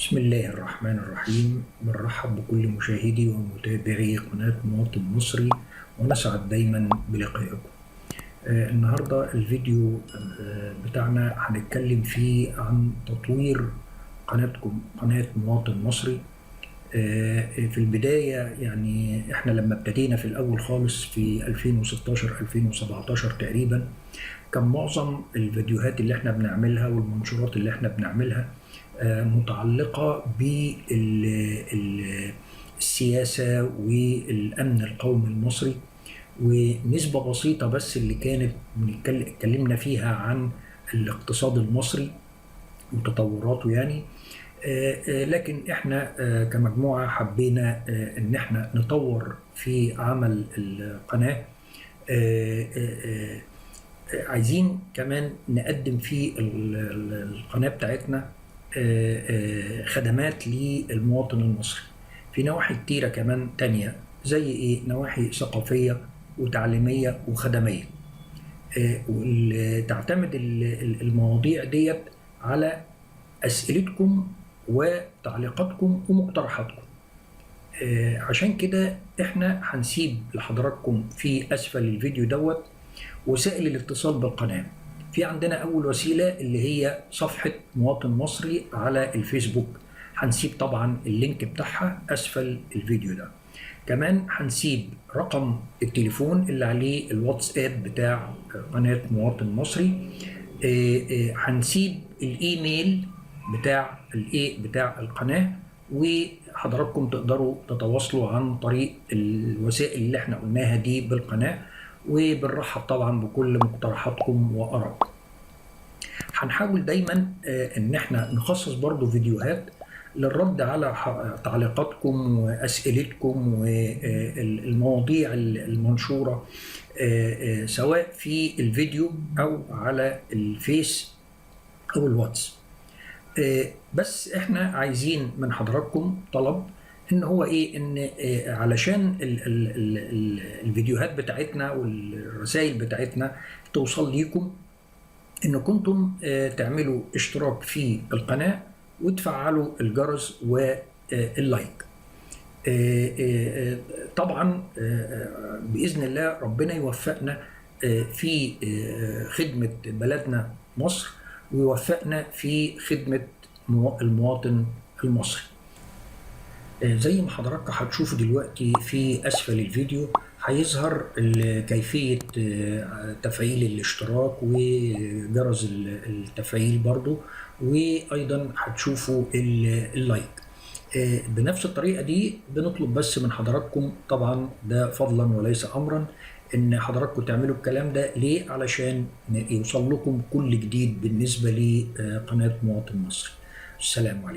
بسم الله الرحمن الرحيم. بنرحب بكل مشاهدي ومتابعي قناة مواطن مصري، ونسعد دايما بلقائكم. النهاردة الفيديو بتاعنا هنتكلم فيه عن تطوير قناتكم، قناة مواطن مصري. في البداية يعني احنا لما ابتدينا في الأول خالص في 2016 2017 تقريبا، كان معظم الفيديوهات اللي احنا بنعملها والمنشورات اللي احنا بنعملها متعلقة بالسياسة والأمن القومي المصري، ونسبة بسيطة بس اللي كانت اتكلمنا فيها عن الاقتصاد المصري وتطوراته يعني. لكن احنا كمجموعة حبينا ان احنا نطور في عمل القناة. عايزين كمان نقدم في القناة بتاعتنا خدمات للمواطن المصري في نواحي كتيرة كمان تانية، زي ايه؟ نواحي ثقافية وتعليمية وخدمية، واللي تعتمد المواضيع ديت على أسئلتكم وتعليقاتكم ومقترحاتكم. عشان كده احنا هنسيب لحضراتكم في أسفل الفيديو دوت وسائل الاتصال بالقناة. في عندنا أول وسيلة اللي هي صفحة مواطن مصري على الفيسبوك، هنسيب طبعا ال link بتاعها أسفل الفيديو ده. كمان هنسيب رقم التليفون اللي عليه الواتساب بتاع قناة مواطن مصري. هنسيب الايميل بتاع الايه بتاع القناة، وحضراتكم تقدروا تتواصلوا عن طريق الوسائل اللي احنا قلناها دي بالقناة. وبنرحب طبعا بكل مقترحاتكم وآرائكم. هنحاول دايما ان احنا نخصص برضو فيديوهات للرد على تعليقاتكم واسئلتكم والمواضيع المنشوره، سواء في الفيديو او على الفيس او الواتس. بس احنا عايزين من حضراتكم طلب، ان هو ايه؟ ان علشان ال ال ال ال الفيديوهات بتاعتنا والرسائل بتاعتنا توصل ليكم، ان كنتم تعملوا اشتراك في القناة وتفعلوا الجرس وال like. طبعا بإذن الله ربنا يوفقنا في خدمة بلدنا مصر، ويوفقنا في خدمة المواطن المصري. زي ما حضراتكم هتشوفوا دلوقتي في أسفل الفيديو هيظهر كيفية تفعيل الاشتراك وجرس التفعيل برضو، وأيضا هتشوفوا ال like. بنفس الطريقة دي بنطلب بس من حضراتكم، طبعا ده فضلا وليس أمرا، إن حضراتكم تعملوا الكلام ده. ليه؟ علشان يوصل لكم كل جديد بالنسبة لقناة مواطن مصري. السلام عليكم.